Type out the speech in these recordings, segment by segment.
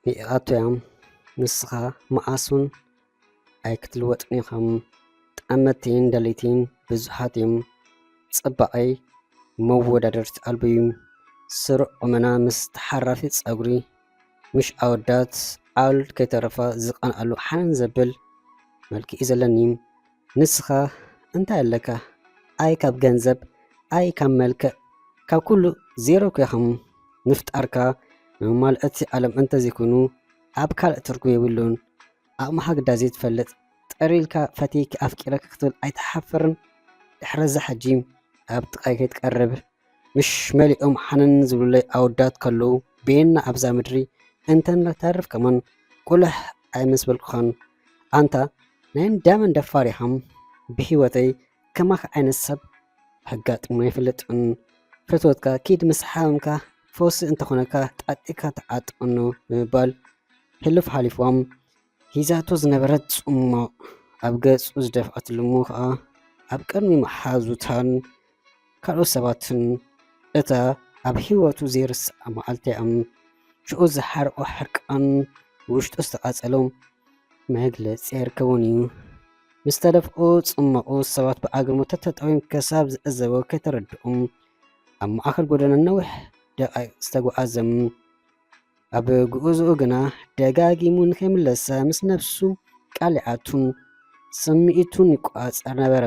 ይኣቱ እዮም። ንስኻ መዓሱን ኣይክትልወጥን ኢኻም። ጠመቲን ደሊቲን ብዙሓት እዮም። ጽባቐይ መወዳደርቲ ኣልቦ እዩ። ስሩዕ ቁመና ምስ ተሓራፊ ጸጉሪ፣ ምሽ ኣወዳት ዓል ከይተረፋ ዝቐንኣሉ ሓነን ዘብል መልክዕ እዩ ዘለኒ። ንስኻ እንታይ ኣለካ? ኣይ ካብ ገንዘብ፣ ኣይ ካብ መልክዕ፣ ካብ ኩሉ ዜሮ እኮ ኢኻም። ምፍጣርካ መማልእቲ ዓለም እንተዘይኮይኑ ኣብ ካልእ ትርጉም የብሉን። ዓቕምኻ ግዳ ዘይትፈልጥ፣ ጥር ኢልካ ፈትየኪ ኣፍቂረኪ ክትብል ኣይትሓፍርን? ድሕሪ እዚ ሕጂ ኣብ ጥቓይ ከይትቀርብ። ምሽ መሊኦም ሓነን ዝብሉለይ ኣወዳት ከለዉ፣ በየና ኣብዛ ምድሪ እንተነተርፍ ከማን ቁልሕ ኣይምስበልኩኻን። ኣንታ ናይ እንዳመን ደፋር ኢኻም። ብህይወተይ ከማኻ ዓይነት ሰብ ኣጋጢሙኒ ኣይፈልጥን። ፍትወትካ ኪድ ምስ ሓመምካ ፈውሲ እንተኾነካ ጣጢካ ተዓጥቕኑ ብምባል ሕሉፍ ሓሊፎም ሂዛቶ ዝነበረት ጽሟቕ ኣብ ገጹ ዝደፍኣትሉ እሞ ከኣ ኣብ ቅድሚ መሓዙታን ካልኦት ሰባትን እታ ኣብ ህይወቱ ዘይርስዓ መዓልቲ እያ። ሽዑ ዝሓርቆ ሕርቃን ውሽጡ ዝተቓጸሎ መግለጺ ኣይርከቦን እዩ። ምስ ተደፍኦ ጽማቑ ሰባት ብኣግርሞት ተተጠውዮም ክሳብ ዝዕዘቦ ከይተረድኦም ኣብ ማእከል ጎደና ነዊሕ ደቓይቕ ዝተጓዓዘ። ኣብ ጉዕዞኡ ግና ደጋጊሙ ንኸይምለሳ ምስ ነብሱ ቃል ይኣቱን ስምዒቱን ይቆጻጸር ነበረ።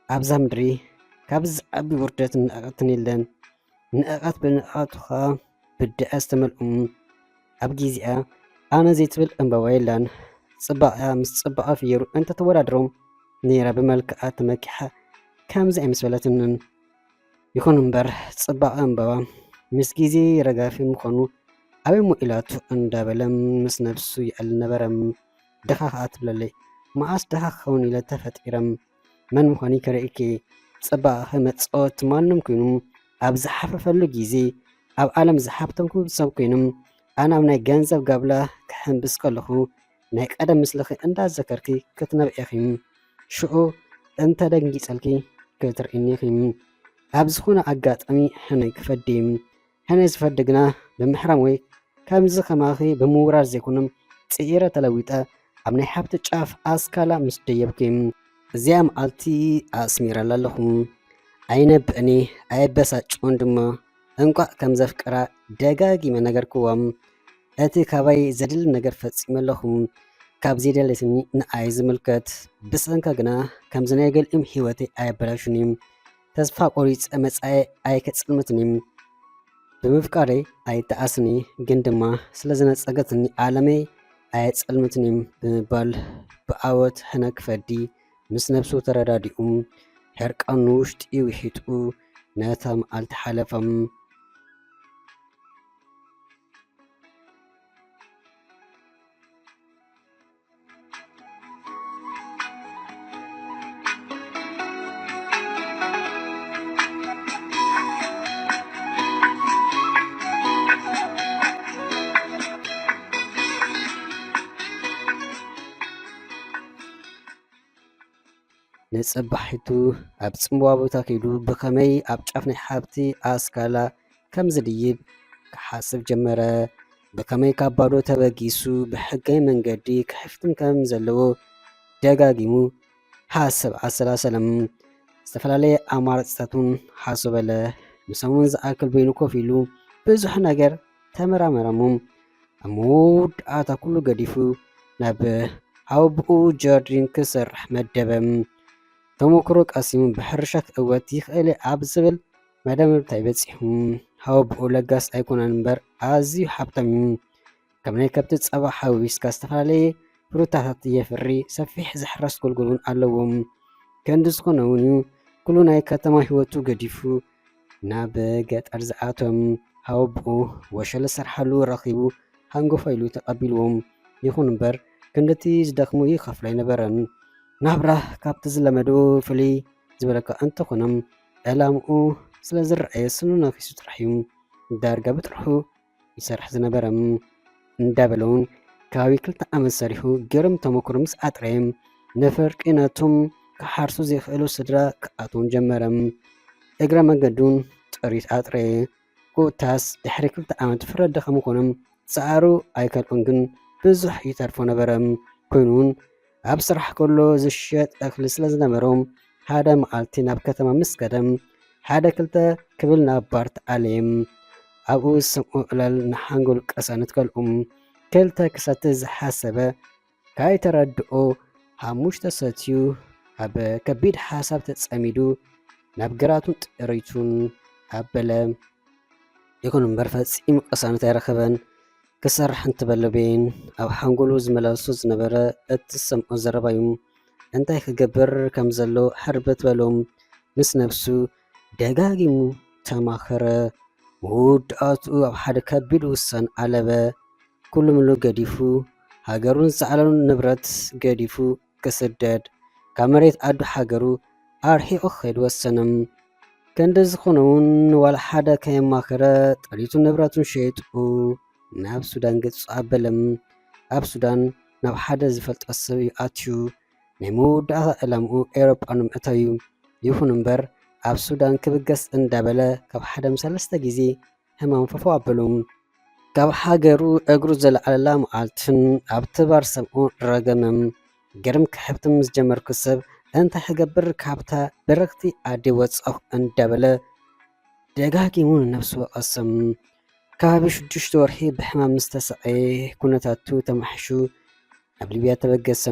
ኣብዛ ምድሪ ካብ ዝዓቢ ውርደትን ንዕቀትን የለን። ንዕቀት ብንዕቀቱ ኸኣ ብድዐ ዝተመልኡ። ኣብ ግዜኣ ኣነ ዘይትብል ዕምባባ የላን። ጽባቐኣ ምስ ጽባቐ ፍየሩ እንተተወዳድሮ ነይራ ብመልክዓ ተመኪሓ ከምዚ ኣይምስበለትንን። ይኹን እምበር ጽባቐ ዕምባባ ምስ ግዜ ረጋፊ ምዃኑ ኣበይ እሞ ኢላቶ እንዳበለ ምስ ነብሱ ይዕልል ነበረ። ድኻ ኸኣ ትብለለይ። መዓስ ድኻ ክኸውን ኢለ ተፈጢረ? መን ምዃነይ ከርእየኪ? ጽባቐኺ መጻወቲ ማንም ኮይኑ ኣብ ዝሓፈፈሉ ግዜ ኣብ ዓለም ዝሃብተምኩ ሰብ ኮይኑ ኣነ ኣብ ናይ ገንዘብ ጋብላ ክሕንብስ ከለኹ ናይ ቀደም ምስልኺ እንዳዘከርኪ ክትነብዒ ኢኺ። ሽዑ እንተ ደንጊጸልኪ ክትርእይኒ ኢኺ። ኣብ ዝኾነ ኣጋጣሚ ሕነ ክፈዲ። ሕነ ዝፈዲ ግና ብምሕራም ወይ ከምዚ ከማኺ ብምውራር ዘይኮነ ጽዒረ ተለዊጠ ኣብ ናይ ሃብቲ ጫፍ ኣስካላ ምስ ደየብኩ። እዚኣ መዓልቲ ኣስሚረላ ኣለኹ። ኣይነብዕኒ ኣየበሳጭዎን ድማ። እንቋዕ ከም ዘፍቅራ ደጋጊመ ነገርክዋ። እቲ ካባይ ዘድሊ ነገር ፈጺመ ኣለኹ። ካብ ዘይደለየትኒ ንዓይ ዝምልከት። ብሰንካ ግና ከምዚ ናይ ገሊኦም ህይወተይ ኣየበላሹን እዩ። ተስፋ ቆሪጸ መጻኢ ኣይከጽልምትን እዩ። ብምፍቃረይ ኣይተኣስኒ፣ ግን ድማ ስለ ዝነጸገትኒ ዓለመይ ኣየጸልምትን እዩ ብምባል ብዓወት ሕነ ክፈዲ ምስ ነብሱ ተረዳዲኡ ሕርቃኑ ውሽጢ ውሒጡ ነታ መዓልቲ ሓለፈ። ንጽባሒቱ ኣብ ጽምዋ ቦታ ከይዱ ብኸመይ ኣብ ጫፍ ናይ ሓብቲ ኣስካላ ከም ዝድይብ ክሓስብ ጀመረ። ብኸመይ ካብ ባዶ ተበጊሱ ብሕጋዊ መንገዲ ክሕፍትም ከም ዘለዎ ደጋጊሙ ሓሰብ ኣሰላሰለም። ዝተፈላለየ ኣማራጽታት እውን ሓሶበለ። ንሰሙን ዝኣክል በይኑ ኮፍ ኢሉ ብዙሕ ነገር ተመራመረሙ። ኣብ መወዳእታ ኩሉ ገዲፉ ናብ ሓወቦኡ ጀርዲን ክሰርሕ መደበ። ተመክሮ ቀሲሙ ብሕርሻ ክእወት ይኽእል ኣብ ዝብል መደምደምታ ይበጺሑ። ሓወቦኡ ለጋስ ኣይኮነን እምበር ኣዝዩ ሃብታም እዩ። ከም ናይ ከብቲ ጸባ ሓዊስካ ዝተፈላለየ ፍሩታታት የፍሪ፣ ሰፊሕ ዝሕረስ ጎልጎል እውን ኣለዎም። ክንዲ ዝኾነ እውን እዩ ኩሉ ናይ ከተማ ህይወቱ ገዲፉ ናብ ገጠር ዝኣቶም። ሃወቦኡ ወሸለ ዝሰርሓሉ ረኺቡ ሃንጎፋ ኢሉ ተቐቢልዎም። ይኹን እምበር ክንድቲ ዝደኽሞ ይኸፍሎ ኣይነበረን። ናብራ ካብቲ ዝለመዶ ፍልይ ዝበለካ እንተኾነ ዕላምኡ ስለ ዝረኣየ ስኑ ነኺሱ ጥራሕ እዩ ዳርጋ ብጥርሑ ይሰርሕ ዝነበረ። እንዳበለ እውን ከባቢ ክልተ ዓመት ሰሪሑ ግርም ተመክሮ ምስ ኣጥረየ ንፍርቂ ነቶም ክሓርሱ ዘይኽእሉ ስድራ ክኣትዎም ጀመረ። እግረ መገዱን ጥሪት ኣጥረየ። ኮታስ ድሕሪ ክልተ ዓመት ፍረ ድኻም ኮነ ጻዕሩ ኣይከልኦን ግን ብዙሕ ይተርፎ ነበረ። ኮይኑ እውን ኣብ ስራሕ ከሎ ዝሸጥ እኽሊ ስለ ዝነበሮም ሓደ መዓልቲ ናብ ከተማ ምስ ከደም ሓደ ክልተ ክብል ናብ ባር ተኣለየም። ኣብኡ ዝሰምዖ ዕላል ንሓንጎሉ ቀሳነት ከልኡም ክልተ ክሰቲ ዝሓሰበ ካይተረድኦ ሓሙሽተ ሰትዩ ኣብ ከቢድ ሓሳብ ተጸሚዱ ናብ ግራቱን ጥሪቱን ኣበለ። ይኹን እምበር ፈጺሙ ቅሳነት ኣይረኸበን። ክሰርሕ እንትበለ ቤን ኣብ ሓንጎሉ ዝመላለሶ ዝነበረ እቲ ዝሰምዖ ዘረባ እዩ። እንታይ ክገብር ከም ዘሎ ሕርበት በሎም ምስ ነብሱ ደጋጊሙ ተማኸረ። መወዳእትኡ ኣብ ሓደ ከቢድ ውሳን ኣለበ። ኩሉ ምሉ ገዲፉ ሃገሩን ዝዓለሉን ንብረት ገዲፉ ክስደድ ካብ መሬት ኣዱ ሓገሩ ኣርሒቑ ክኸይድ ወሰነ። ክንዲ ዝኾነ እውን ዋላ ሓደ ከየማኸረ ጥሪቱን ንብረቱን ሸይጡ ናብ ሱዳን ገጹ ኣበለ። ኣብ ሱዳን ናብ ሓደ ዝፈልጦ ሰብ እዩ ኣትዩ። ናይ መወዳእታ ዕላምኡ ኤውሮጳ ንምእታው እዩ። ይኹን እምበር ኣብ ሱዳን ክብገስ እንዳበለ ካብ ሓደ ምስ ሰለስተ ግዜ ሕማም ፈፈው ኣበሉ። ካብ ሃገሩ እግሩ ዘልዓለላ መዓልትን ኣብቲ ባር ሰምኡ ረገመ። ገርም ክሕብቲ ምስ ጀመርኩ ሰብ እንታይ ክገብር ካብታ በረኽቲ ዓዲ ወጻኹ እንዳበለ ደጋጊሙ ንነብሱ ወቐሰ። ከባቢ ሽዱሽተ ወርሒ ብሕማም ምስ ተሰቐየ ኩነታቱ ተማሕሹ ናብ ሊብያ ተበገሰ።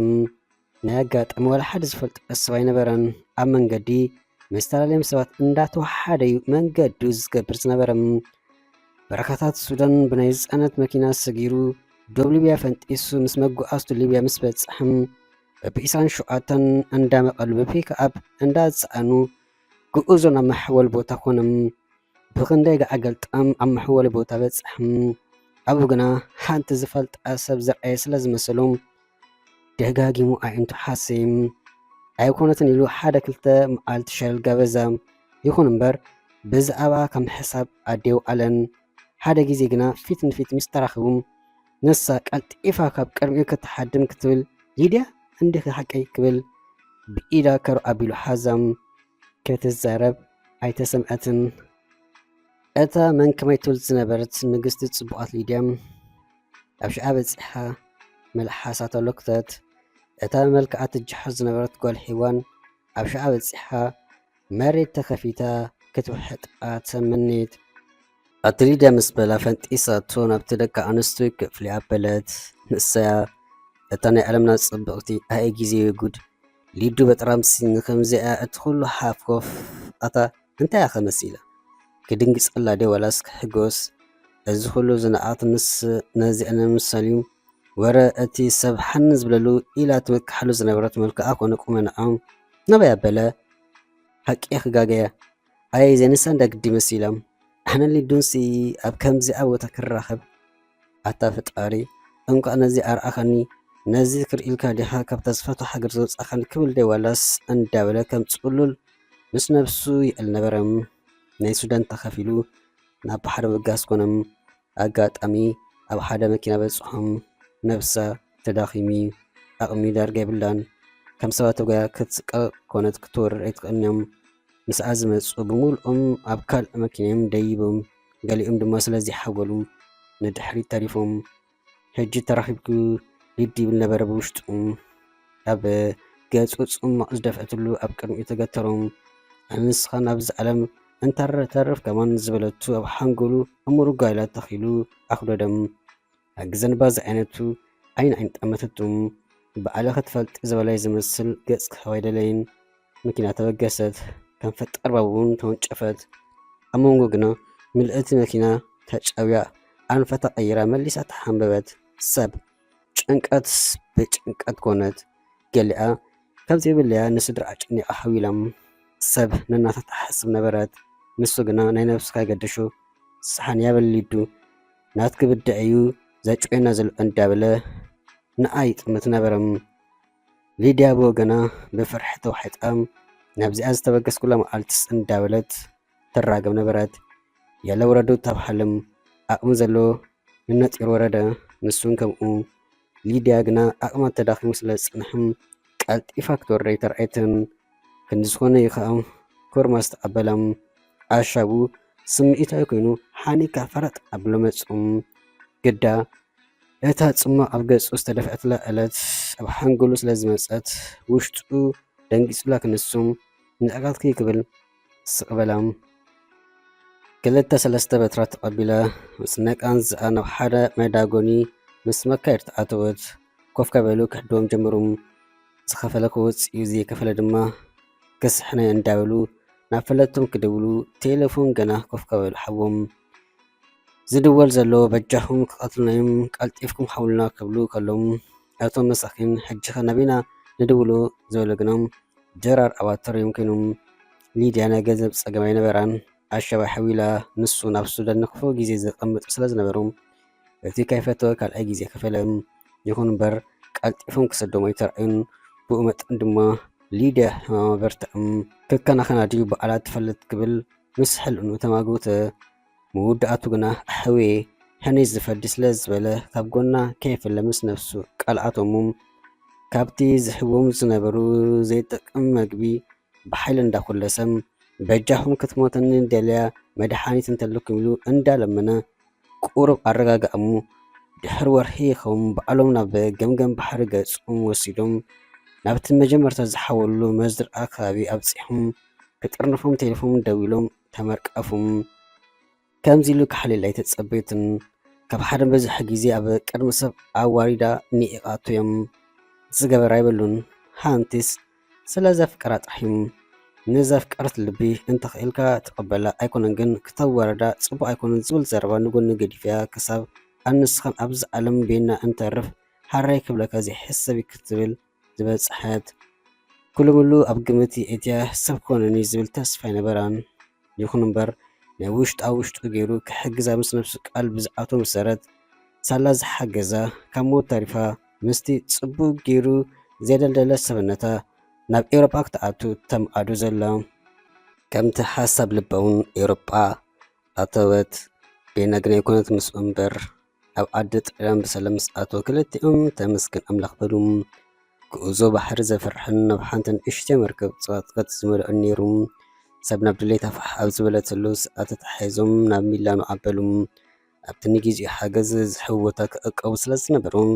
ናይ ኣጋጣሚ ዋላ ሓደ ዝፈልጦ ሰብ ኣይነበረን። ኣብ መንገዲ መስተላለዮም ሰባት እንዳተወሓደ እዩ መንገዱ ዝገብር ዝነበረ። በረኻታት ሱዳን ብናይ ዝጸነት መኪና ሰጊሩ ዶብ ሊብያ ፈንጢሱ ምስ መጓዓዝቱ ሊብያ ምስ በጽሐ በብኢሳን ሸውዓተን እንዳመቐሉ ብፒክኣፕ እንዳጸዓኑ ጉዕዞ ናብ መሐወሊ ቦታ ኮነ። ብኽንደይ ገዓ ገልጣም ኣብ መሐወሊ ቦታ በጽሐ። ኣብኡ ግና ሓንቲ ዝፈልጣ ሰብ ዝረኣየ ስለ ዝመሰሉ ደጋጊሙ ኣዒንቱ ሓሰየ። ኣይኮነትን ኢሉ ሓደ ክልተ መዓልቲ ሸለል ጋበዛ። ይኹን እምበር ብዛዕባ ከም ሕሳብ ኣዴው ኣለን ሓደ ግዜ ግና ፊት ንፊት ምስ ተራኸቡ ንሳ ቀልጢፋ ካብ ቅድሚኡ ክትሓድም ክትብል ሊድያ እንዲኺ ሓቀይ ክብል ብኢዳ ከር ኣቢሉ ሓዛ። ክትዛረብ ኣይተሰምዐትን። እታ መን ከማይ ትብል ዝነበረት ንግስቲ ጽቡቓት ሊድያ ኣብ ሽዓ በጺሓ መልሓሳ ተሎክተት። እታ መልክዓ ትጅሖ ዝነበረት ጓል ሒዋን ኣብ ሽዓ በጺሓ መሬት ተኸፊታ ክትውሕጣ ተመነየት። ኣቲ ሊድያ ምስ በላ ፈንጢሳቶ ናብቲ ደቂ ኣንስትዮ ክፍሊ ኣበለት። ንሰያ እታ ናይ ዓለምና ጽብቕቲ ኣየ ግዜ ጉድ ሊዱ በጥራምሲ ንከምዚኣ እቲ ኩሉ ሓፍኮፍ ኣታ እንታይ እያ ከመሲላ? ክድንግጸላ ድየ ዋላስ ክሕጎስ? እዚ ኩሉ ዝነኣት ምስ ነዚኣ ንምምሳል እዩ። ወረ እቲ ሰብ ሓን ዝብለሉ ኢላ ትምክሓሉ ዝነበረት መልክዓ ኮነ ቁመናኣ ናበይ ኣበለ? ሓቂ ክጋገያ ኣየ ዘንሳ እንዳግዲ መሲላ። ኣነ ሊዱንሲ ኣብ ከምዚኣ ቦታ ክራኸብ ኣታ ፈጣሪ እንኳዕ ነዚ ኣርኣኻኒ። ነዚ ክርኢ ኢልካ ዲኻ ካብታ ዝፈቶ ሃገር ዘውጻኻኒ ክብል ደይ ዋላስ እንዳበለ ከም ጽሉል ምስ ነብሱ ይእል ነበረ። ናይ ሱዳን ተኸፊሉ ናብ ባሕሪ ምብጋስ ኮነ። ኣጋጣሚ ኣብ ሓደ መኪና በጽሖም። ነብሳ ተዳኺሚ ኣቕሚ ዳርጋ የብላን። ከም ሰባት ተጓያ ክትስቀል ኮነት ክትወርር ኣይትኽእልን እዮም። ምስኣ ዝመጹ ብምልኦም ኣብ ካልእ መኪና እዮም ደይቦም። ገሊኦም ድማ ስለ ዘይሓጎሉ ንድሕሪት ተሪፎም። ሕጂ ተራኺብኩ ሊድ ይብል ነበረ ብውሽጡ። ኣብ ገጹ ጽማቕ ዝደፍአትሉ ኣብ ቅድሚኡ ተገተሮም። ኣንስኻ ናብዚ ዓለም እንተረተርፍ ከማን ዝበለቱ ኣብ ሓንጎሉ እምሩ ጓይላ ተኺሉ ኣኽደደም። ኣግዘን ባዚ ዓይነቱ ዓይን ዓይን ጠመተቱም። ባዕለ ክትፈልጥ ዝበላይ ዝመስል ገጽ ክህብ ኣይደለይን። መኪና ተበገሰት። ከም ፈጣር ባቡን ተወንጨፈት። ኣብ መንጎ ግና ምልእቲ መኪና ተጫውያ ኣንፈታ ቀይራ መሊሳ ተሓንበበት። ሰብ ጭንቀት ብጭንቀት ኮነት። ገሊኣ ከም ዘይብለያ ንስድራ ኣጨኒቓ ሓዊሎም። ሰብ ንናታ ትሓስብ ነበረት። ንሱ ግና ናይ ነብስካ ገድሹ ሰሓን ያበል ሊዱ ናትኪ ብድዕ እዩ ዘጭወና ዘሎ እንዳበለ ንኣ ይጥምት ነበረ። ሊድያ ብወገና ብፍርሒ ተዋሒጣ ናብዚኣ ዝተበገስኩላ መዓልትስ እንዳበለት ትራገም ነበረት። ያለ ውረዱ ተባሃለም ዓቕሚ ዘለዎ ንነጢር ወረደ። ንሱን ከምኡ። ሊድያ ግና ዓቕማ ተዳኺሙ ስለ ዝጸንሐ ቀልጢፋ ክትወርድ ኣይተርኣየትን። ክንዲ ዝኾነ እዩ ከኣ ኮርማስ ተቐበላ። ኣሻቡ ስምዒታዊ ኮይኑ ሓኒካ ፈረጥ ኣብሎ መጹ። ግዳ እታ ጽማቕ ኣብ ገጹ ዝተደፍዐትላ ዕለት ኣብ ሓንጎሉ ስለ ዝመጸት፣ ውሽጡ ደንጊጹላ ክንሱ፣ "ንዕቀትኪ" ክብል ስቕ በላ። ክልተ ሰለስተ በትራት ተቐቢላ፣ ምስ ነቃንዝኣ ናብ ሓደ መዳጎኒ ምስ መካይድቲ ኣተወት። ኮፍ ከበሉ ክሕድዎም ጀመሩ። ዝኸፈለ ክወጽእ እዩ፣ ዘይከፈለ ድማ ክስሕነ እንዳበሉ ናብ ፈለጥቶም ክድውሉ፣ ቴሌፎን ገና ኮፍ ከበሉ ሓዎም። ዝድወል ዘሎ በጃኹም ክቐትሉና እዮም፣ ቀልጢፍኩም ሓውሉና ክብሉ ከለዉ፣ እቶም መሳኪን ሕጂ ኸ ናበይና ንድውሎ ዝበሉ ግና ድራር ኣባተር እዮም ኮይኖም። ሊድያ ናይ ገንዘብ ጸገም ኣይነበራን። ኣሸባ ሓዊላ ንሱ ናብ ሱዳን ንክፉእ ግዜ ዘቐምጡ ስለ ዝነበሩ፣ እቲ ከይፈተወ ካልኣይ ግዜ ከፈለ። ይኹን እምበር ቀልጢፎም ክሰዶም ኣይተራእዩን። ብኡ መጠን ድማ ሊድያ ሕማማ በርትዕም። ከከናኸና ድዩ በዓላ ትፈልጥ ክብል ምስ ሕልእኑ ተማጎተ። መወዳእቱ ግና፣ "ኣሕዌ፣ ሕነይ ዝፈዲ ስለ ዝበለ ካብ ጎና ከይፍለ ምስ ነፍሱ ቃል ኣተሙ። ካብቲ ዝህቦም ዝነበሩ ዘይጠቅም መግቢ ብሓይሊ እንዳኮለሰ፣ በጃኹም ክትሞተኒ ደልያ መድሓኒት እንተለኩም" ኢሉ እንዳለመነ ቁሩብ ኣረጋግኣሙ። ድሕሪ ወርሒ ይኸውን በዓሎም ናብ ገምገም ባሕሪ ገጾም ወሲዶም ናብቲ መጀመርታ ዝሓወሉ መዝርኣ ከባቢ ኣብጺሖም ክጥርንፎም ቴሌፎን ደዊሎም ተመርቀፉም። ከምዚ ኢሉ ክሓልየላ ኣይተጸበዩትን። ካብ ሓደ በዝሒ ግዜ ኣብ ቅድሚ ሰብ ኣዋሪዳ ንዒቓቶ እዮም። ዝገበር ኣይበሉን። ሓንቲስ ስለ ዘፍቀራ ጥራሕ እዩ። ንዘፍቀረት ልቢ እንተኽኢልካ ትቐበላ ኣይኮነን ግን ክተዋርዳ ጽቡቕ ኣይኮነን ዝብል ዘረባ ንጎኒ ገዲፍያ ክሳብ ኣንስኻን ኣብዚ ዓለም ቤና እንተርፍ ሓራይ ክብለካ ዘይሕሰብ እዩ ክትብል ዝበጽሐት። ኩሉምሉ ኣብ ግምት የእትያ ሰብ ክኾነኒ ዝብል ተስፋ ኣይነበራን። ይኹን እምበር ናይ ውሽጣ ውሽጡ ገይሩ ክሕግዛ ምስ ነብሱ ቃል ብዝኣቶ መሰረት ሳላ ዝሓገዛ ካብ ሞት ተሪፋ ምስቲ ጽቡቕ ገይሩ ዘደልደለ ሰብነታ ናብ ኤውሮጳ ክትኣቱ ተምኣዱ ዘላ። ከምቲ ሓሳብ ልባ እውን ኤውሮጳ ኣተወት። ቤና ግን ኣይኮነት ምስኡ እምበር ኣብ ዓዲ ጥልያን ብሰላም ምስ ኣተወ ክልቲኦም ተመስገን ኣምላኽ በሉ። ጉዕዞ ባሕሪ ዘፍርሕን ናብ ሓንቲ ንእሽተይ መርከብ ጸቕጥቅጥ ዝመልኦን ነይሩ። ሰብ ናብ ድሌታ ፋሕ ኣብ ዝበለትሉ ሰዓት ተታሒዞም ናብ ሚላኖ ኣበሉ። ኣብቲ ንግዜኡ ሓገዝ ዝህቡ ቦታ ክዕቀቡ ስለ ዝነበሮም፣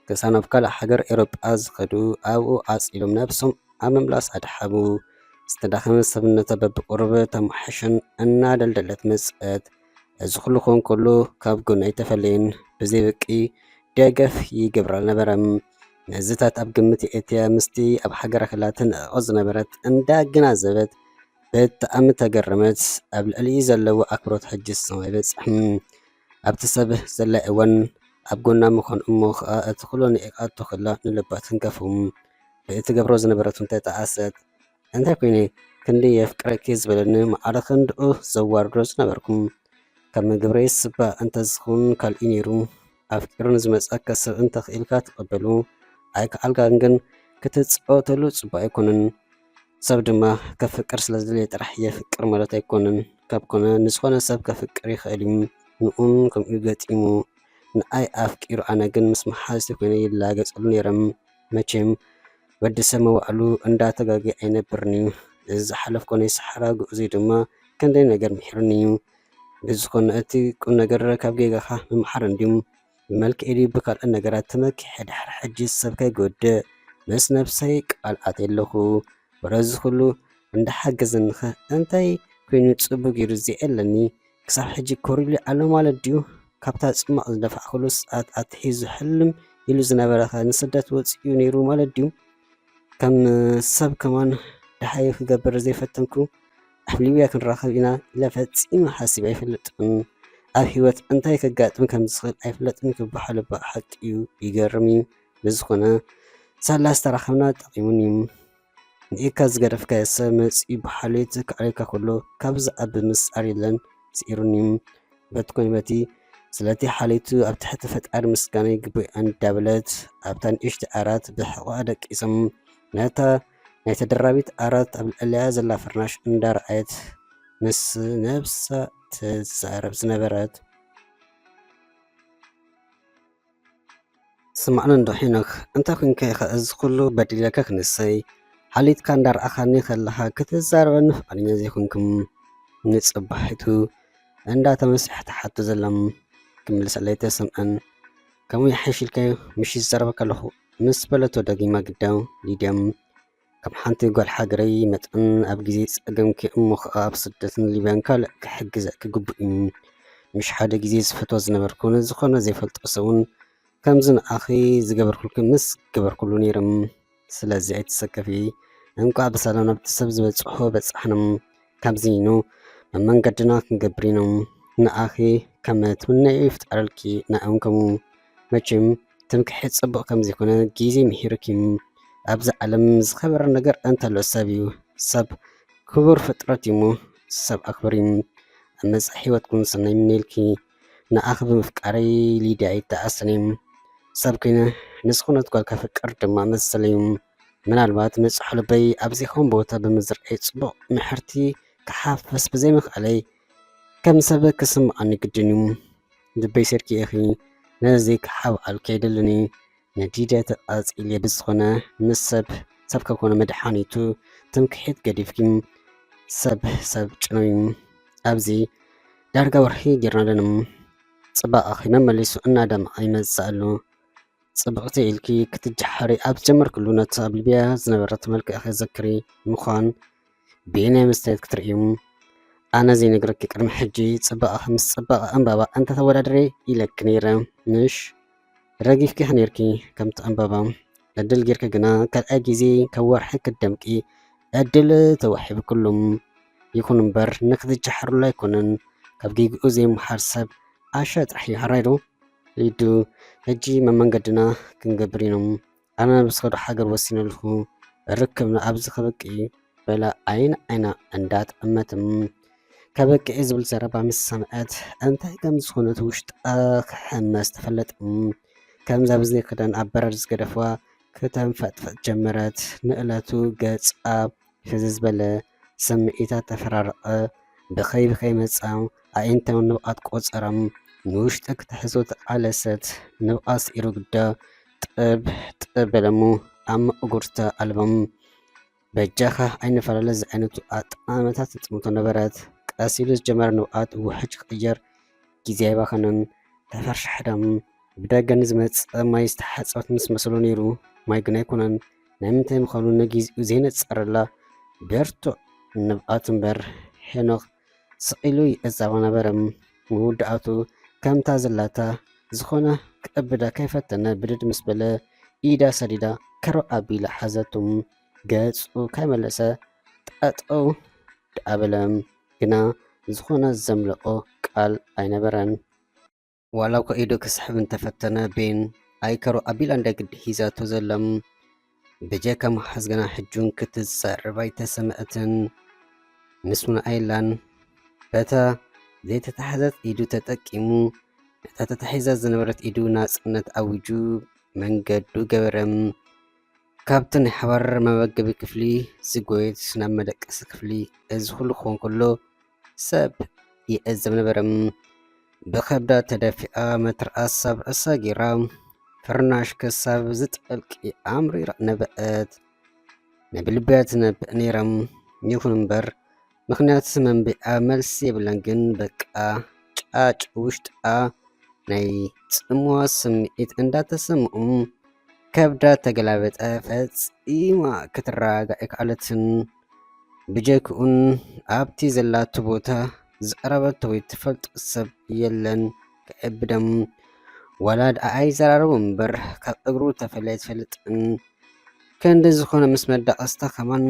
ክሳብ ናብ ካልእ ሃገር ኤውሮጳ ዝኸዱ ኣብኡ ዓጺሎም ነብሶም ኣብ ምምላስ ኣድሓቡ። ዝተዳኸመ ሰብነታ በብቁሩብ ተማሓሸን እናደልደለት መጸት። እዚ ኩሉ ክኸውን ከሎ ካብ ጎና ኣይተፈለየን። ብዘይ በቂ ደገፍ ይገብራ ነበረ። ነዚታት ኣብ ግምት የእትያ ምስቲ ኣብ ሃገራ ክላ ትንዕቆ ዝነበረት እንዳገናዘበት ብጣዕሚ ተገረመት። ኣብ ልዕሊኡ ዘለዎ ኣክብሮት ሕጂ ሰማይ በጽሕ። ኣብቲ ሰብ ዘላ እዋን ኣብ ጎና ምዃን እሞ ኸኣ እቲ ኩሉ ንዒቓቶ ከላ ንልባ ትንከፉ። ብእትገብሮ ዝነበረቱን ተጠኣሰት። እንታይ ኮይነ ክንደይ የፍቅረኪ ዝበለኒ ማዕረ ክንድኡ ዘዋርዶ ዝነበርኩም። ካብ መግብረይ ስባ እንተዝኸውን ካልእ ነይሩ። ኣፍቂሩ ንዝመጸካ ሰብ እንተኽኢልካ ትቐበሉ ኣይከኣልካን ግን ክትጻወተሉ ጽቡቕ ኣይኮነን። ሰብ ድማ ከፍቅር ስለ ዝደለየ ጥራሕ የፍቅር ማለት ኣይኮነን። ካብ ኮነ ንዝኾነ ሰብ ከፍቅር ይኽእል እዩ። ንኡን ከምኡ ገጢሙ ንኣይ ኣፍቂሩ ኣነ ግን ምስ መሓዝቲ ኮይነ ይላገጸሉ ነይረ። መቸም ወዲ ሰብ መዋዕሉ እንዳተጋገየ ኣይነብርን እዩ። እዚ ዝሓለፍኮ ናይ ሰሓራ ጉዕዞይ ድማ ክንደይ ነገር ምሒሩኒ እዩ። ብዝኾነ እቲ ቁም ነገር ካብ ጌጋኻ ምምሓር እንድዩ። ብመልክዕ ድዩ ብካልኦት ነገራት ተመኪሐ ድሕሪ ሕጂ ሰብ ከይጎድእ ምስ ነብሰይ ቃል ኣትየ ኣለኹ። ወረ እዚ ኩሉ እንዳሓገዘኒኸ እንታይ ኮይኑ ጽቡቕ ገይሩ ዘየለኒ ክሳብ ሕጂ ኮሪሉ ኣሎ ማለት ድዩ? ካብታ ጽማቕ ዝደፋዕኩሉ ሰዓት ኣትሒዙ ሕልም ኢሉ ዝነበረኸ ንስደት ወጺኡ ነይሩ ማለት ድዩ? ከም ሰብ ከማን ደሃዩ ክገብር ዘይፈተንኩ ኣብ ሊብያ ክንራኸብ ኢና ኢለ ፈጺመ ሓሲበ ኣይፈልጥን። ኣብ ህይወት እንታይ ከጋጥም ከም ዝኽእል ኣይፍለጥን ክበሃል እባ ሓቂ እዩ፣ ይገርም እዩ። ብዝኾነ ሳላ ዝተራኸብና ጠቒሙኒ እዩ። ንኢካ ዝገደፍካዮ ሰብ መጺኡ ብሓልዮት ክኣልየካ ከሎ ካብ ዝዓቢ ምስዓር የለን፣ ስዒሩኒ እዩ። በቲ ኮነ በቲ ስለቲ ሓልዮቱ ኣብ ትሕቲ ፈጣሪ ምስጋና ይግብኦ እንዳበለት ኣብታ ንእሽቲ ዓራት ብሕቖኣ ደቂሶም ነታ ናይ ተደራቢት ዓራት ኣብ ልዕሊኣ ዘላ ፍርናሽ እንዳረኣየት ምስ ነብሳ ትዛረብ ዝነበረት። ስማዕኒ እንዶ ሄኖክ፣ እንታይ ኮንካ ኢኻ እዚ ኩሉ በዲለካ ክንሰይ? ሓሊትካ እንዳረኣኻኒ ከለኻ ክትዛረበኒ ፍቓደኛ ዘይኮንኩም። ንጽባሒቱ እንዳተመስሐ ትሓቱ ዘላ። ክምልሰለይ ተሰምዐን። ከምኡ ይሓይሽ ኢልካዮ፣ ምሽ ዝዛረበካ ኣለኹ ምስ በለቶ ደጊማ ግዳ ሊድያ ከም ሓንቲ ጓል ሃገረይ መጠን ኣብ ግዜ ጸገምኪ እሞ ኸኣ ኣብ ስደትን ሊብያን ካልእ ክሕግዘኪ ግቡእ እዩ። ምሽ ሓደ ግዜ ዝፈትዋ ዝነበርኩ ንዝኾነ ዘይፈልጦ ሰብ'ውን ከምዚ ንኣኺ ዝገበርኩልኪ ምስ ገበርኩሉ ነይረ። ስለዚ ኣይትሰከፊ። እንቋዕ ብሰላም ናብቲ ሰብ ዝበጽሖ በጻሕና። ካብዚ ኑ መመንገድና ክንገብር ኢና። ንኣኺ ከም ትምነዮ ይፍጠረልኪ፣ ንኣውን ከምኡ። መቸም ትምክሕቲ ጽቡቕ ከም ዘይኮነ ግዜ ምሂሩኪ። ኣብዛ ዓለም ዝኸበረ ነገር እንተሎ ሰብ እዩ። ሰብ ክቡር ፍጥረት እዩ እሞ ሰብ ኣኽብሪ። ኣብ መጻኢ ህይወትኩም ሰናይ ይምነየልኪ። ንኣኺ ብምፍቃረይ ሊድያ ኣይተኣሰን እየ። ሰብ ኮይነ ንዝኾነት ጓል ከፍቅር ድማ መሰለዩ። ምናልባት ንጹሕ ልበይ ኣብ ዘይኮን ቦታ ብምዝርኣይ ጽቡቕ ምሕርቲ ክሓፍስ ብዘይምኽኣለይ ከም ሰብ ክስምዓኒ ግድን እዩ። ልበይ ሰርኪ ኢኺ፣ ነዚ ክሓብኣልኪ ኣይደልን። ንዲድያ ተቓጺለ ብዝኾነ ምስ ሰብ፣ ሰብ ከይኮነ መድሓኒቱ ትምክሒት ገዲፍኪ ሰብ፣ ሰብ ጭነዩ። ኣብዚ ዳርጋ ወርሒ ጌርና ኣለና። ጽባቐኺ መመሊሱ እናደመቐ ይመጽእ ኣሎ። ጽብቕቲ ኢልኪ ክትጀሓሪ ኣብ ዝጀመርክሉ ነቲ ኣብ ሊብያ ዝነበረት መልክዕኺ ዘክሪ ምዃን ብናይ መስትያት ክትርእዩ። ኣነ ዘይነግረኪ ቅድሚ ሕጂ ጽባቐኺ ምስ ጽባቐ ዕምባባ እንተተወዳድሪ ኢለኪ ነይረ ምሽ? ረጊፍኪ ነይርኪ ከምቲ ዕምባባ። ዕድል ጌርኪ ግና ካልኣይ ግዜ ካብ ወርሒ ክትደምቂ ዕድል ተዋሂብክሉ። ይኹን እምበር ንክትጀሓርሉ ኣይኮነን። ካብ ጌግኡ ዘይምሃር ሰብ ዓሻ ጥራሕ እዩ። ሕራይ ዶ? ሊዱ፣ ሕጂ መመንገድና ክንገብር ኢና። ኣነ ናብ ዝኸዶ ሃገር ወሲነ ኣለኹ። ርክብና ኣብዚ ከበቅዕ እዩ በላ ዓይኒ ዓይና እንዳጠመተት። ከበቅዕ ዝብል ዘረባ ምስ ሰምዐት እንታይ ከም ዝኾነት ውሽጣ ክሕመስ ተፈለጠ። ከምዛ ብዘይ ክዳን ኣብ በረድ ዝገደፍዋ ክተንፈጥፈጥ ጀመረት። ንእለቱ ገጻ ፍዝዝ በለ። ስምዒታት ተፈራረቐ። ብኸይ ብኸይ መጻ። ኣዒንታ ንብዓት ቆጸራ። ንውሽጢ ክትሕዞ ተቓለሰት። ንብዓት ስዒሩ ግዳ ጥብ ጥብ በለ እሞ ኣብ መእጉርታ ኣልባ። በጃኻ ኣይንፈላለ ዝዓይነቱ ኣጠማምታ ትጥምቶ ነበረት። ቀስ ኢሉ ዝጀመረ ንብዓት ውሕጅ ክቕየር ግዜ ኣይባኸነን። ተፈርሻሕዳ። ብደገ ንዝመጽእ ማይ ዝተሓጸበት ምስ መሰሎ ነይሩ። ማይ ግን ኣይኮነን። ናይ ምንታይ ምዃኑ ንግዜኡ ዘይነጸረላ ብርቱዕ ንብዓት እምበር። ሄኖክ ስቕ ኢሉ ይዕዘባ ነበረ። መወዳእቱ ከምታ ዘላታ ዝኾነ ክእብዳ ከይፈተነ ብድድ ምስ በለ ኢዳ ሰዲዳ ከሮ ኣቢላ ሓዘቱ። ገጹ ከይመለሰ ጠጠው ደኣ በለ። ግና ዝኾነ ዘምለቖ ቃል ኣይነበረን። ዋላ እኳ ኢዱ ክስሕብ እንተፈተነ፣ ቤን ኣይ ከሮ ኣቢላ እንዳ ግዲ ሒዛቶ ዘላ። ብጀካ ምሓዝ ግና ሕጂ እውን ክትዛረብ ኣይተሰምዐትን። ምስ ምንኣይላን በታ ዘይተታሕዘት ኢዱ ተጠቂሙ፣ ነታ ተታሒዛ ዝነበረት ኢዱ ናጽነት ኣዊጁ መንገዱ ገበረ። ካብቲ ናይ ሓባር መመገቢ ክፍሊ ዝጎየት ናብ መደቀሲ ክፍሊ፣ እዚ ኩሉ ክኸውን ከሎ ሰብ ይዕዘብ ነበረ። ብኸብዳ ተደፊኣ መትርኣስ ኣብ ርእሳ ገይራ፣ ፍርናሽ ክሳብ ዝጠልቂ ኣምሪራ ነበዐት። ነብልብያ ትነብእ ነይራ። ይኹን እምበር፣ ምኽንያት መንብዒኣ መልሲ የብላን፣ ግን በቃ ጫጭ ውሽጣ ናይ ጽምዋ ስምዒት እንዳተሰምኦም ከብዳ ተገላበጠ። ፈጺማ ክትረጋጋእ ኣይከኣለትን። ብጀክኡን ኣብቲ ዘላቶ ቦታ ዝቐረበቶ ወይ ትፈልጦ ሰብ የለን። ከዕብደም ዋላ ደኣ ኣይዘራረቡ እምበር ካብ እግሩ ተፈልያ ኣይትፈልጥን። ክንዲ ዝኾነ ምስ መዳቐስታ ከማን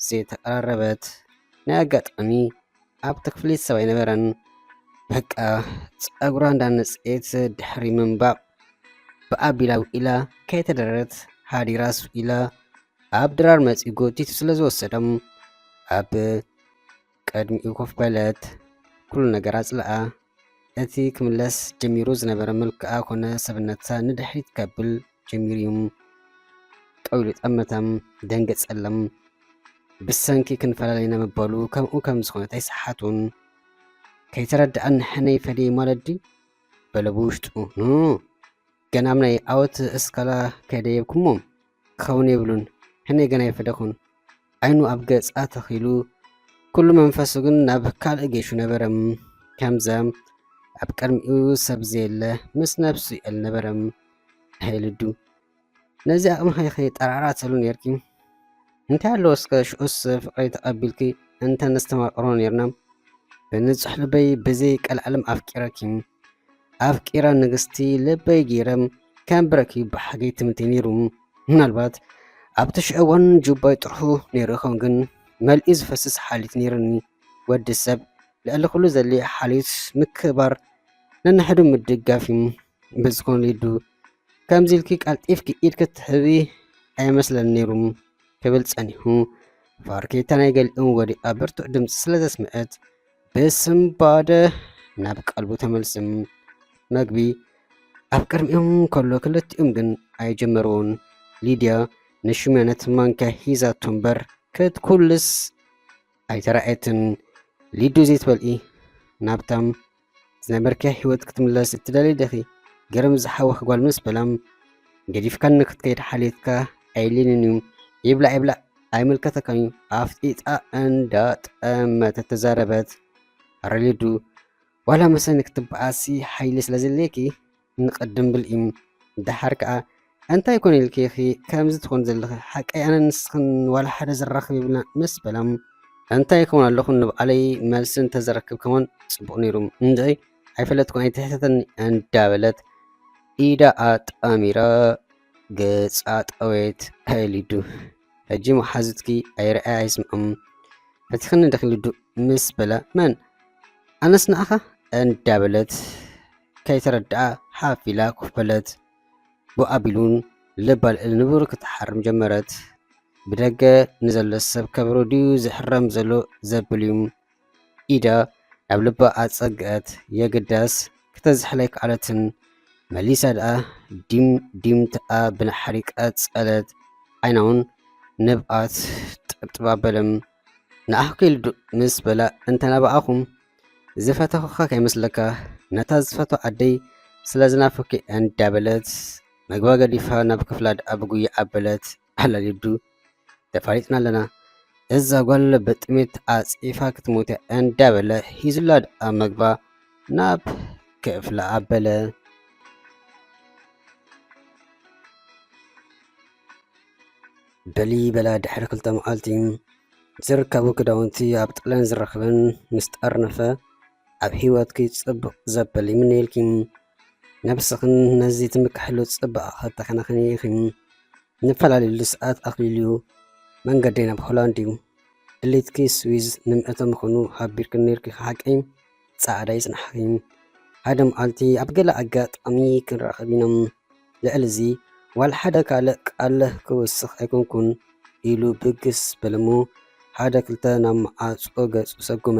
ዘይተቐራረበት። ናይ ኣጋጣሚ ኣብቲ ክፍሊ ሰብ ኣይነበረን። በቃ ጸጉራ እንዳነጽኤት ድሕሪ ምንባብ ብኣቢላ ውኢላ ከይተደረረት ሃዲራ ስኢላ ኣብ ድራር መጺኡ ጎቲቱ ስለ ዝወሰዶም ኣብ ቅድሚኡ ኮፍ በለት። ኩሉ ነገር ኣጽልኣ። እቲ ክምለስ ጀሚሩ ዝነበረ መልክዓ ኮነ ሰብነታ ንድሕሪት ከብል ጀሚሩ እዩ። ጠው ኢሉ ጠመተም፣ ደንገጸለም። ብሰንኪ ክንፈላለ ኢና ምባሉ ከምኡ ከም ዝኾነት ኣይሰሓቱን። ከይተረድኣኒ ሕነይ ፈድየ ማለት ድዩ? በለ ብውሽጡ። ኑ፣ ገና ኣብ ናይ ዓወት እስካላ ከይደየብኩሞም ክኸውን የብሉን። ሕነይ ገና ኣይፈደኹን። ዓይኑ ኣብ ገጻ ተኺሉ፣ ኩሉ መንፈሱ ግን ናብ ካልእ ጌሹ ነበረ። ከምዛ ኣብ ቅድሚኡ ሰብ ዘየለ ምስ ነብሱ ይእል ነበረ። ኣይ ልዱ፣ ነዚ ኣቕምኺ ጠራዕራዕ ትብሊ ነርኪ። እንታይ ኣለዎ እስከ ሽዑስ ፍቕሪ ተቐቢልኪ እንተ ነስተማቕሮ ነርና። ብንጹሕ ልበይ ብዘይ ቀልዓለም ኣፍቂረኪ። ኣፍቂረ ንግስቲ ልበይ ገይረ ከንብረኪ ብሓገይ ትምኒተይ ነይሩ። ምናልባት ኣብቲ ሽዑ እዋን ጁባይ ጥርሑ ነይሩ ይኸውን፣ ግን መሊኡ ዝፈስስ ሓልዮት ነይሩኒ። ወዲ ሰብ ልዕሊ ኩሉ ዘድልዮ ሓልዮት ምክብባር፣ ነንሕዱ ምድጋፍ እዩ። ብዝኾነ ልዱ፣ ከምዚ ኢልኪ ቀልጢፍኪ ኢድ ክትህቢ ኣይመስለኒ ነይሩ፣ ክብል ጸኒሑ፣ ፋርኬታ ናይ ገሊኦም ወዲቓ ብርቱዕ ድምጺ ስለ ዘስምዐት፣ ብስንባደ ናብ ቀልቡ ተመልስም። መግቢ ኣብ ቅድሚኦም ከሎ ክልቲኦም ግን ኣይጀመርዎን። ሊድያ ንሽመነት ማንካ ሒዛቶ እምበር ክትኩልስ ኣይተራእየትን። ሊዱ ዘይትበልኢ ናብታም ዝነበርክያ ህይወት ክትምለስ እትደሊ ዲኺ? ገርም ዝሓወኺ ጓል ምስ በላም፣ ገዲፍካኒ ክትከይድ ሓልዮትካ ኣየድልየንን እዩ። ይብላዕ ይብላዕ ኣይምልከተካን እዩ። ኣፍጢጣ እንዳጠመተት ተዛረበት። ኣረ ሊዱ፣ ዋላ መሰኒ ክትበኣሲ ሓይሊ ስለ ዘድልየኪ ንቐድም ብልዒ። ደሓር ከኣ እንታይ ኮን ኢልኪ ኢኺ ከምዚ ትኾኒ ዘለኺ? ሓቀይ ኣነን ንስኽን ዋላ ሓደ ዘራኽብ የብልና ምስ በላ፣ እንታይ ክውን ኣለኹ ንባዕለይ መልሲ እንተዘረክብ ከማን ጽቡቕ ነይሩ። እንድዒ ኣይፈለጥኩን ኣይትሕተተኒ እንዳበለት ኢዳ ኣጣሚራ ገጻ ጠወየት። ኣይ ሊዱ፣ ሕጂ መሓዙትኪ ኣይረኣያ ኣይስምዖም። ፈቲኽኒ ዲኺ ሊዱ ምስ በላ፣ መን? ኣነስ ንዓኻ እንዳበለት ከይተረድኣ ሓፍ ኢላ ኮፍ በለት። ብኡ ኣቢሉ እውን ልባ ልዕሊ ንቡር ክትሓርም ጀመረት። ብደገ ንዘሎ ሰብ ከበሮ ድዩ ዝሕረም ዘሎ ዘብል እዩ። ኢዳ ናብ ልባ ኣጸግአት። የግዳስ ክተዝሕል ኣይከኣለትን። መሊሳ ደኣ ዲም ዲምታኣ ብናሕሪ ቀጸለት። ዓይና እውን ንብኣት ጥብጥብ ኣበለ። ንዓኹ ከይልዱ ምስ በላ፣ እንተ ናባኣኹም ዝፈተኹኻ ከይመስለካ፣ ነታ ዝፈትዋ ዓደይ ስለ ዝናፈኩ እንዳበለት፣ መግባ ገዲፋ ናብ ክፍላ ደኣ ብጉያ ኣበለት። ኣላ ሊዱ፣ ተፋሊጥና ኣለና፣ እዛ ጓል ብጥሜት ተዓጺፋ ክትሞት እያ እንዳበለ፣ ሒዙላ ደኣ መግባ ናብ ክፍላ ኣበለ። በሊ በላ ድሕሪ ክልተ መዓልቲ ዝርከቡ ክዳውንቲ ኣብ ጣልያን ዝረኽበን ምስ ጠርነፈ፣ ኣብ ህይወትኪ ጽቡቕ ዘበል ይምነየልኪ። ነብስኽን ነዚ ትምክሕሉ ጽባቐ ከተኸናኽኒ ኢኺ። ንፈላለየሉ ሰዓት ኣኽሊሉ እዩ። መንገደይ ናብ ሆላንድ እዩ። ድሌትኪ ስዊዝ ንምእቶ ምዃኑ ሓቢርክኒ ነይርኪ ሓቀይ? ጻዕዳ ይጽናሕኺ። ሓደ መዓልቲ ኣብ ገለ ኣጋጣሚ ክንራኸብ ኢና። ልዕሊ እዚ ዋላ ሓደ ካልእ ቃል ክውስኽ ኣይኮንኩን፣ ኢሉ ብግስ በለ'ሞ፣ ሓደ ክልተ ናብ መዓጾ ገጹ ሰጎመ።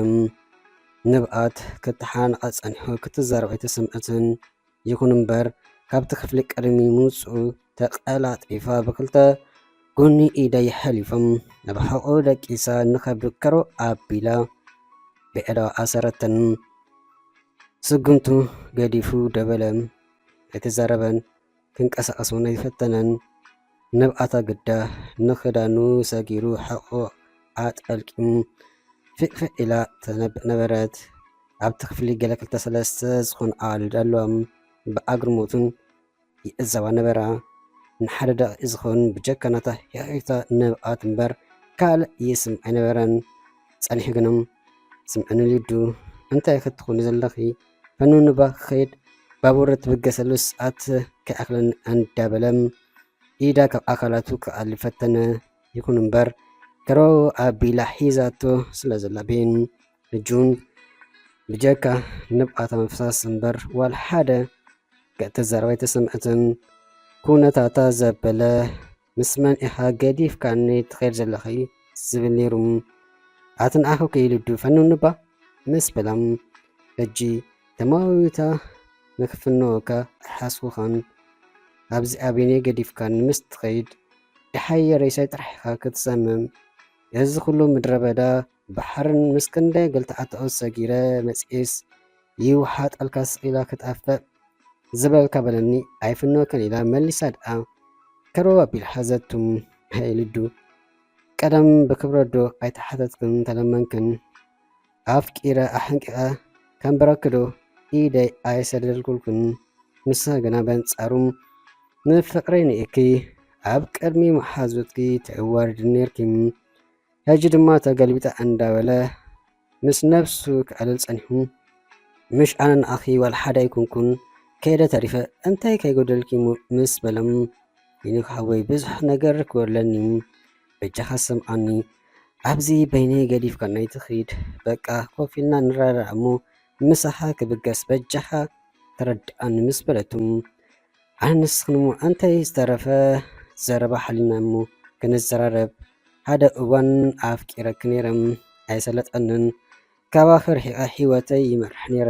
ንብኣት ክትሓናነቓ ጸኒሑ ክትዛረብ ኣይተሰምዐትን። ይኹን እምበር፣ ካብቲ ክፍሊ ቅድሚ ምውጽኡ ተቐላጢፋ ብክልተ ጎኒ ኢዳ የሐሊፎም ናብ ሕቖኡ ደቂሳ ንኸብዱ ከሮ ኣቢላ ብኣእዳዋ ኣሰረተን። ስጉምቱ ገዲፉ ደበለ። ኣይተዛረበን፣ ክንቀሳቐስ እውን ኣይፈተነን። ንብኣታ ግዳ ንኽዳኑ ሰጊሩ ሕቖ ኣጠልቂሙ ፍቕፍቕ ኢላ ተነብእ ነበረት። ኣብቲ ክፍሊ ገለ ክልተ ሰለስተ ዝኾኑ ኣዋልድ ኣለዋ። ብኣግርሞትን ይዕዘባ ነበራ። ንሓደ ደቂቕ ዝኸውን ብጀካ ናታ ሂኺታ ንብኣት እምበር ካልእ ይስምዓ ኣይነበረን። ጸኒሑ ግና፣ ስምዕኒ ሊዱ፣ እንታይ ክትኾኒ ዘለኺ? ፈኑንባ ክኸይድ ባቡር ትብገሰሉ ሰዓት ከይኣኽለኒ እንዳበለ ኢዳ ካብ ኣካላቱ ክኣሊ ፈተነ። ይኹን እምበር፣ ከሮ ኣቢላ ሒዛቶ ስለ ዘላ ቤን ሕጂ እውን ብጀካ ንብኣታ ምፍሳስ እምበር ዋላ ሓደ ገ-፣ ተዛረባ ኣይተሰምዐትን። ኩነታታ ዘበለ፣ ምስ መን ኢኻ ገዲፍካኒ ትኸይድ ዘለኺ? ዝብል ነይሩ። ኣቲ ንዓኺ ከይልዱ ፈኑንባ ምስ በላ፣ ሕጂ ተማዊታ ንክፍንወካ ኣይሓስኹኻን። ኣብዚ ኣበየነይ ገዲፍካኒ ምስ ትኸይድ፣ ደሓር ሬሳይ ጥራሕ ኢኻ ክትሰምም። እዚ ኩሉ ምድረ በዳ ባሕርን ምስ ክንደይ ገልተዓትዖ ሰጊረ መጺኤስ፣ ይውሓጠልካ ስቕ ኢላ ክትጠፍእ ዝበልካ በለኒ፣ ኣይፍንወክን ኢላ መሊሳ ደኣ ከረው ኣቢላ ሓዘቱ። ኣይ ልዱ፣ ቀደም ብክብረዶ ኣይተሓተትክን ተለመንክን? ኣፍቂረ ኣሕንቂቐ ከንብረኪ ዶ? ኢደይ ኣይሰደድኩልኩን። ንሳ ግና በንጻሩ ንፍቕረይ ንእኪ ኣብ ቅድሚ መሓዙትኪ ትዕወርድ ነርኪ። ሕጂ ድማ ተገልቢጠ እንዳበለ ምስ ነብሱ ክዕልል ጸኒሑ። ምሽ ኣነ ንኣኺ ዋላ ሓደ ኣይኮንኩን፣ ከይደ ተሪፈ እንታይ ከይጎደልኪ እሞ ምስ በሎም፣ ሄኖክ ሓወይ ብዙሕ ነገር ክጎድለኒ እዩ፣ በጃኻ ስምዓኒ፣ ኣብዚ በይነይ ገዲፍካኒ ኣይትኺድ፣ በቃ ኮፍ ኢልና ንረዳዳእ እሞ ምሳኻ ክብገስ በጃኻ ተረድኣኒ ምስ በለቱ፣ ኣነ ንስኽን እሞ እንታይ ዝተረፈ ዘረባ ሓሊና እሞ ክንዘራረብ፣ ሓደ እዋን ኣፍቂረኪ ነይረ ኣይሰለጠንን፣ ካባኺ ርሒቐ ህይወተይ ይመርሕ ነይረ።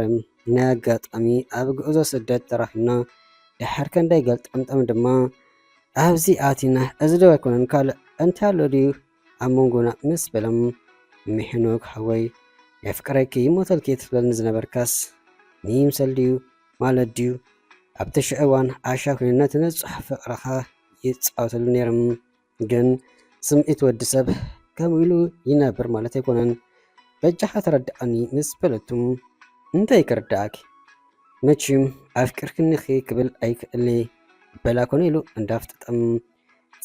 ናይ ኣጋጣሚ ኣብ ጉዕዞ ስደት ተራኺብና፣ ድሕሪ ክንደይ ገልጠምጠም ድማ ኣብዚ ኣቲና። እዚ ዶ ኣይኮነን ካልእ እንታይ ኣሎ ድዩ ኣብ መንጎና ምስ በሎም፣ ሄኖክ ሓወይ የፍቅረኪ ይሞተልኪ ትብለኒ ዝነበርካስ ንይምሰል ድዩ ማለት ድዩ? ኣብቲ ሽዑ እዋን ዓሻ ኮይኑ ነቲ ንጹሕ ፍቕርኻ ይጻወተሉ ነይሮም። ግን ስምዒት ወዲ ሰብ ከምኡ ኢሉ ይነብር ማለት ኣይኮነን። በጃኻ ተረድኣኒ ምስ በለቱ፣ እንታይ ክርድኣኪ? መችም ኣፍቂርክኒኺ ክብል ኣይክእልኒ በላ ኮነ ኢሉ እንዳፍጠጠም፣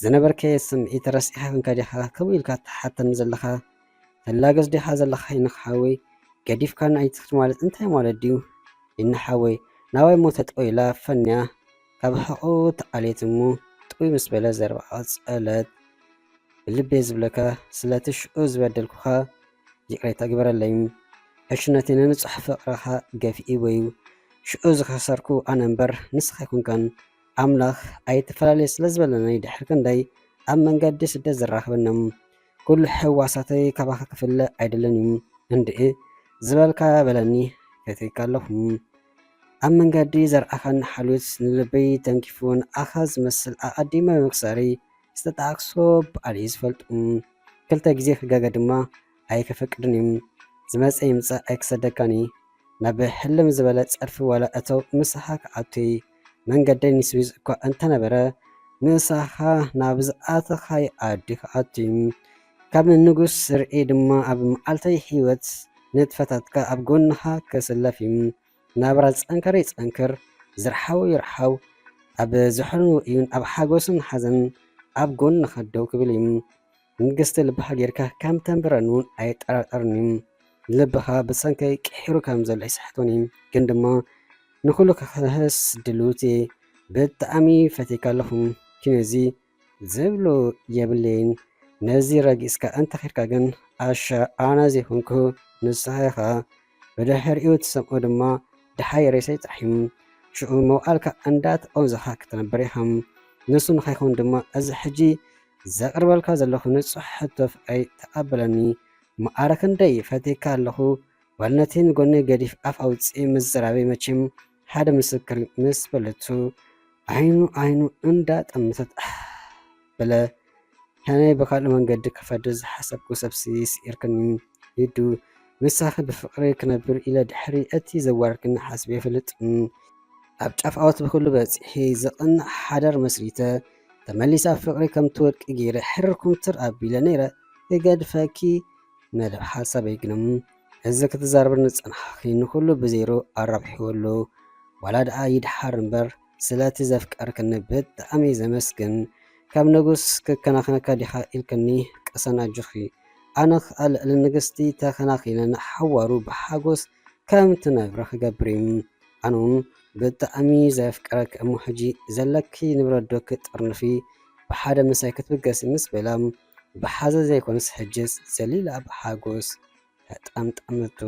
ዝነበርከ ስምዒት ረሲዕካ ኮንካ ዲኻ ከምኡ ኢልካ ትሓተኒ ዘለኻ? ተላገስ ዲኻ ዘለኻ ሄኖክ ሓወይ? ገዲፍካኒ ኣይትኽድ ማለት እንታይ ማለት ድዩ? ሄኖክ ሓወይ ናባይ እሞ ተጠው ኢላ ፈንያ ካብ ሕቖኡ ተኣልየት እሞ ጥውይ ምስ በለ ዘረባ ቀጸለት። ብልቤ ዝብለካ ስለቲ ሽዑ ዝበደልኩኻ ይቕሬታ ግበረለይ። ዕሽነተይ ንንጹሕ ፍቕርኻ ገፊእዎ እዩ። ሽዑ ዝኸሰርኩ ኣነ እምበር ንስኻ ኣይኮንካን። ኣምላኽ ኣይትፈላለየ ስለ ዝበለኒ ድሕሪ ክንደይ ኣብ መንገዲ ስደት ዘራኽበና ኩሉ ሕዋሳተይ ካባኻ ክፍለ ኣይደልን እዩ። እንድዒ ዝበልካ በለኒ፣ ፈትየካ ኣለኹ። ኣብ መንገዲ ዘርኣኻኒ ሓልዮት ንልበይ ተንኪፉ ንኣኻ ዝመስል ኣቐዲመ ምክሳረይ ዝተጣዕሶ በዓል እዩ ዝፈልጦ። ክልተ ግዜ ክጋገ ድማ ኣይከፈቅድን እዩ። ዝመጸ ይምጻእ ኣይክሰደካን እዩ። ናብ ሕልም ዝበለ ጸድፊ ዋላ እተው ምሳኻ ክኣቱ እዩ። መንገደይ ንስዊዝ እኳ እንተነበረ ምሳኻ ናብ ዝኣተኻዮ ዓዲ ክኣቱ እዩ። ካብ ንጉስ ርእየ ድማ ኣብ መዓልተይ ህይወት ንጥፈታትካ ኣብ ጎንኻ ክስለፍ እዩ። ናብራ ዝጸንከረ ይጸንክር፣ ዝርሓው ይርሓው፣ ኣብ ዘሕልንዎ እዩን ኣብ ሓጎስን ሓዘንን ኣብ ጎንኻ ደው ክብል እዩ። ንግስቲ ልብኻ ጌርካ ከም ተንብረኒ እውን ኣይጠራጠርን እዩ። ልብኻ ብሰንከይ ቅሒሩ ከም ዘሎ ይስሕቶን እዩ። ግን ድማ ንኹሉ ክኽህስ ድልውቲ እየ። ብጣዕሚ ፈትየካ ኣለኹ። ኪነዚ ዝብሎ የብለይን። ነዚ ረጊጽካ እንተኺድካ ግን ኣሻ ኣነ ዘይኮንኩ ንስኻ ኢኻ። ብድሕሪኡ ትሰምዖ ድማ ደሓይ ሬሰይ ጻሒም ሽዑ መውዓልካ እንዳተቐውዘኻ ክትነብር ኢኻ። ንሱ ንኸይኮን ድማ እዚ ሕጂ ዘቕርበልካ ዘለኹ ንጹሕ ሕቶ ፍቕረይ ተቐበለኒ። መኣረ ክንደይ ፈትየካ ኣለኹ። ዋልነተይ ንጎኒ ገዲፍ ኣፍ ኣውፅኢ ምዝራበይ መቸም ሓደ ምስክር ምስ በለቱ ዓይኑ ዓይኑ እንዳጠመተት ኣህ በለ። ከመይ ብኻልእ መንገዲ ክፈድር ዝሓሰብኩ ሰብሲ ስዒርክኒ። ሊዱ፣ ምሳኺ ብፍቕሪ ክነብር ኢለ ድሕሪ እቲ ዘዋረድክኒ ሓሲበ ኣይፈልጥን። ኣብ ጫፍ ዓወት ብኹሉ በጺሐ ዘቕንዕ ሓዳር መስሪተ ተመሊሰ ኣብ ፍቕሪ ከም ትወድቂ ገይረ ሕርር ኩምትር ኣቢለ ነይረ ክገድፈኪ መደብ ሓሳብ ኣይግንም። እዚ ክትዛረብኒ ዝጸናሕኪ ንኹሉ ብዜሮ ኣራብሒዎ ኣሎ። ዋላ ደኣ ይድሓር እምበር ስለቲ ዘፍቀርክኒ ብጣዕሚ ዘመስግን። ከም ንጉስ ክከናኸነካ ዲኻ ኢልክኒ ቅሰን ኣጆኺ። ኣነ ኸኣ ልዕሊ ንግስቲ ተኸናኺነ ንሓዋሩ ብሓጎስ ከም ትነብራ ክገብር እዩ። ኣነውን ብጣዕሚ ዘፍቅረኪ እሞ ሕጂ ዘለኪ ንብረት ዶ ክጥርንፊ ብሓደ ምሳይ ክትብገሲ ምስ በላ ብሓዘን ዘይኮነስ ሕጅስ ዘሊላ ብሓጎስ ተጠምጠመቱ።